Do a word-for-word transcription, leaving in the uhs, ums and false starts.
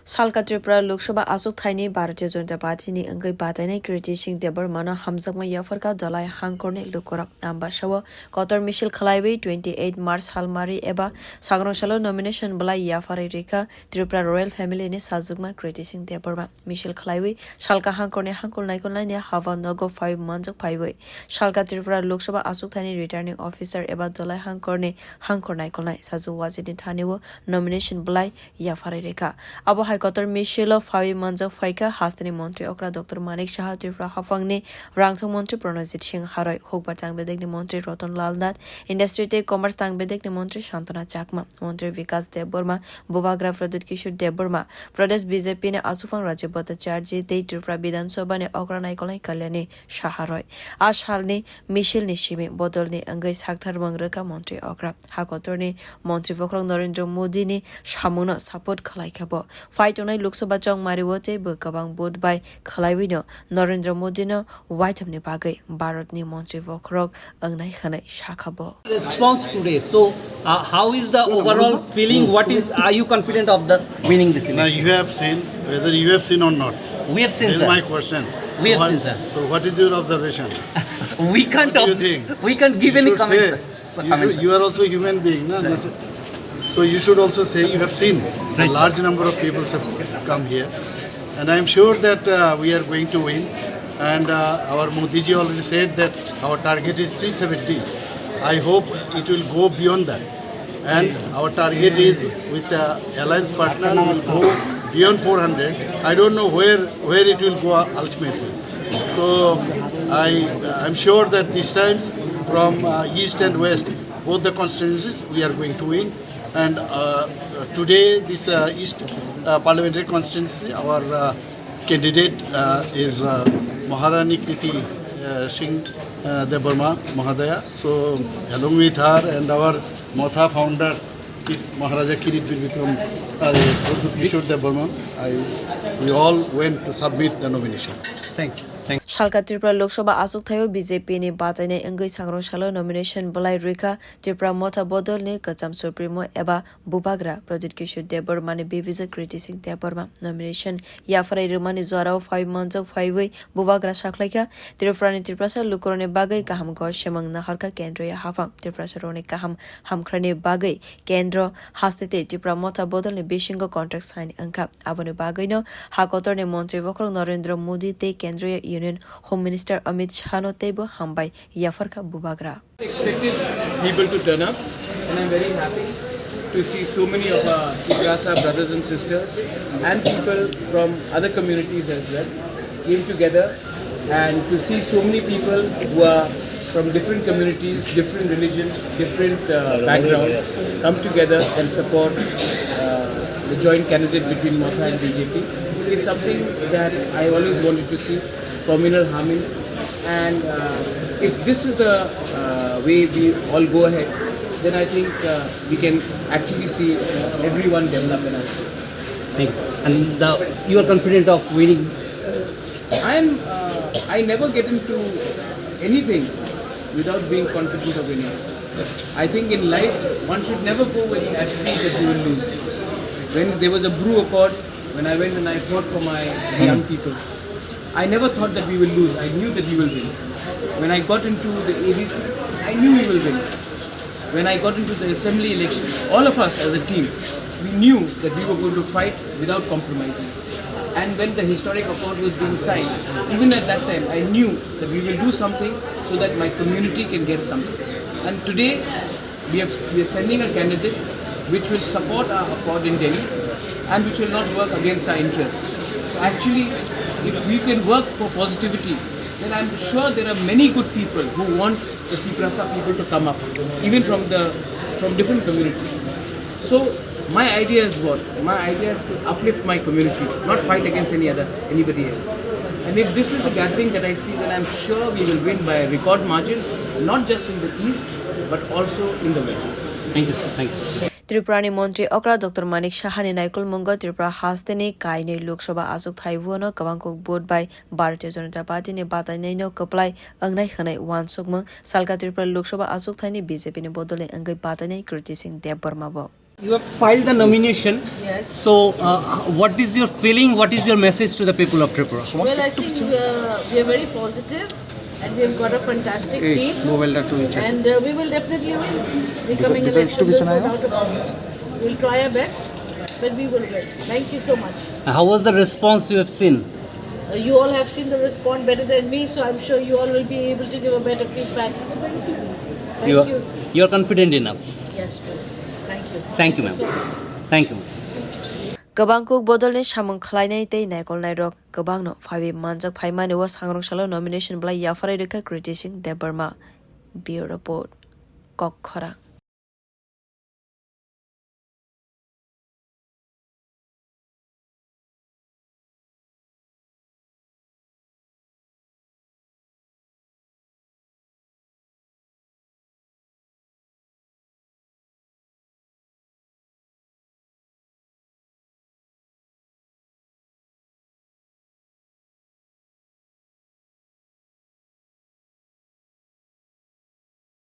Salka Tripura Lok Sabha achuk thaini Bharatiya Janata Party ni wngwi batainai Kriti Singh Debbarma no hamjakma yapharkha Dhalai hangkorni lukurok. Ambasao kotor misil khlaiwi twenty eight March salmari eba sagrong salo nomination bwlai yapharwi rikha Tripura Royal Family ni sajwkma Kriti Singh Debbarma. Misil khlaiwi salka hangkorni hangkol naikolnai ni haba nogo phaiwi manjak phaiwi Salka Tripura Lok Sabha achuk thaini returning officer eba Dhalai hangkorni hangkor naikolnai sajwk wajitni thani o nomination bwlai yapharwi rikha. Abo hai kotor misilo phawi manjak phaikha hasteni montri okra Doctor Manik Saha, Tripura haphangni rangchak montri Pranojit Singh Haroi, hukbar tangbedekni montri Ratan Lal Nath, industry tei commerce tangbedekni montri Santana Chakma, montri Vikas Debbarma, Bubagra Pradyut Kishore Debbarma, Pradesh B J P ni Achukphang Rajib Bhattacharjee tei Tripura Bidhan Sabha ni okra naikolnai Kalyani Saha Roy. A salni misilni simi bodolni wngwi sakthar mung rwkha montri okra. Ha kotorni montri bokhorok Narendra Modi ni samungno support khlai kha bo. Phai tongnai Lok Sabha chongmario tei bo kwbang vote bai khlaiwino Narendra Modi no waithamni bagwi Bharat ni montri bokhorok wngnai hwnwi sakha bo. Response today. So, uh, how is the overall feeling? What is, are you confident of the winning this Now election? You have seen, whether you have seen or not. We have seen, This is sir. My question. We have What- seen, sir. So what is your observation? We can't What do you obs- think? We can't give You any should comment, say. Sir. You, Comment, should- sir. You are also human being, na? Not- So you should also say you have seen. Right, a large number of people have come here, and I am sure that uh, we are going to win. And uh, our Modi ji already said that our target is three seventy. I hope it will go beyond that. And our target is with the alliance partner, we will go beyond four hundred. I don't know where, where it will go ultimately. So I, I'm sure that this time from uh, east and west, both the constituencies, we are going to win. And uh, today, this uh, East uh, Parliamentary Constituency, our uh, candidate uh, is uh, Maharani Kriti uh, Singh uh, Debbarma Mahodaya. So, along with her and our Motha founder, Ki- Maharaja Kirit Bir Bikram, uh, Pradyut Kishore Debbarma, I, we all went to submit the nomination. Thanks. Thanks. Salka Tripura Lok Sabha achuk thaio B J P ni batainai wngwi sangrong salo nomination bwlai rwkha Tripura Motha bodolni kwcham supremo eba Bubagra Pradyut Kishore Debbarma ni bibijak Kriti Singh Debbarma nomination yapharai rwmani jorao phai manjak phaiwi Bubagra sakhlaikha Tripura ni Tiprasa lukurokni bagwi kaham gor semang naharkha kendriya haphang Tiprasa rokni kaham hamkhrani bagwi kendro haste tei Tripura Motha bodolni bisingo contract sign wngkha. Aboni bagwino ha kotorni montri bokhorok Narendra Modi tei kendriya Union Home Minister Amit Shah no teibo hambai yapharkha Bubagra. Expected people to turn up, and I'm very happy to see so many of our Tiprasa brothers and sisters and people from other communities as well came together, and to see so many people who are from different communities, different religions, different uh, backgrounds come together and support uh, the joint candidate between Motha and B J P is something that I always wanted to see. Communal harmony. And uh, if this is the uh, way we all go ahead, then I think uh, we can actually see uh, everyone develop in our state. Thanks. And the, you are confident of winning? I am. Uh, I never get into anything without being confident of winning. I think in life, one should never go with the attitude that you will lose. When there was a Bru Accord, when I went and I fought for my young people, I never thought that we will lose. I knew that we will win. When I got into the A D C, I knew we will win. When I got into the assembly election, all of us as a team, we knew that we were going to fight without compromising. And when the historic accord was being signed, even at that time, I knew that we will do something so that my community can get something. And today, we, have, we are sending a candidate which will support our accord in Delhi and which will not work against our interests. So actually, if we can work for positivity, then I'm sure there are many good people who want the Tiprasa people to come up, even from the from different communities. So my idea is what? My idea is to uplift my community, not fight against any other anybody else. And if this is the gathering that I see, then I'm sure we will win by a record margin, not just in the east, but also in the west. Thank you, sir. Thank you. Tripura ni montri okra Doctor Manik Saha ni naikolmungo Tripura hasteni kainwi Lok Sabha achuk thaibuano kwbangkuk vote bai Bharatiya Janata Party ni batainaino kwplai wngnai hwnwi uansukmung salka Tripura Lok Sabha achuk thaini B J P ni bodolni wngwi batainai Kriti Singh Debbarma bo. You have filed the nomination. Yes. So, uh, what is your feeling? What is your message to the people of Tripura? Well, I think we are, we are very positive and we have got a fantastic team. And uh, we will definitely win the coming election. There's no doubt about it. We'll try our best, but we will win. Thank you so much. How was the response you have seen? Uh, you all have seen the response better than me, so I'm sure you all will be able to give a better feedback. Thank you. You are confident enough. Yes, please. Thank you. Thank you, ma'am. Thank you. Kwbang kuk bodolni samung khlainai tei naikolnairok kwbangno phaiwi manjak phaimani o sangrong salo nomination belai yapharwi rwkha Kriti Singh Debbarma. Bureau Report, Kokkhorang.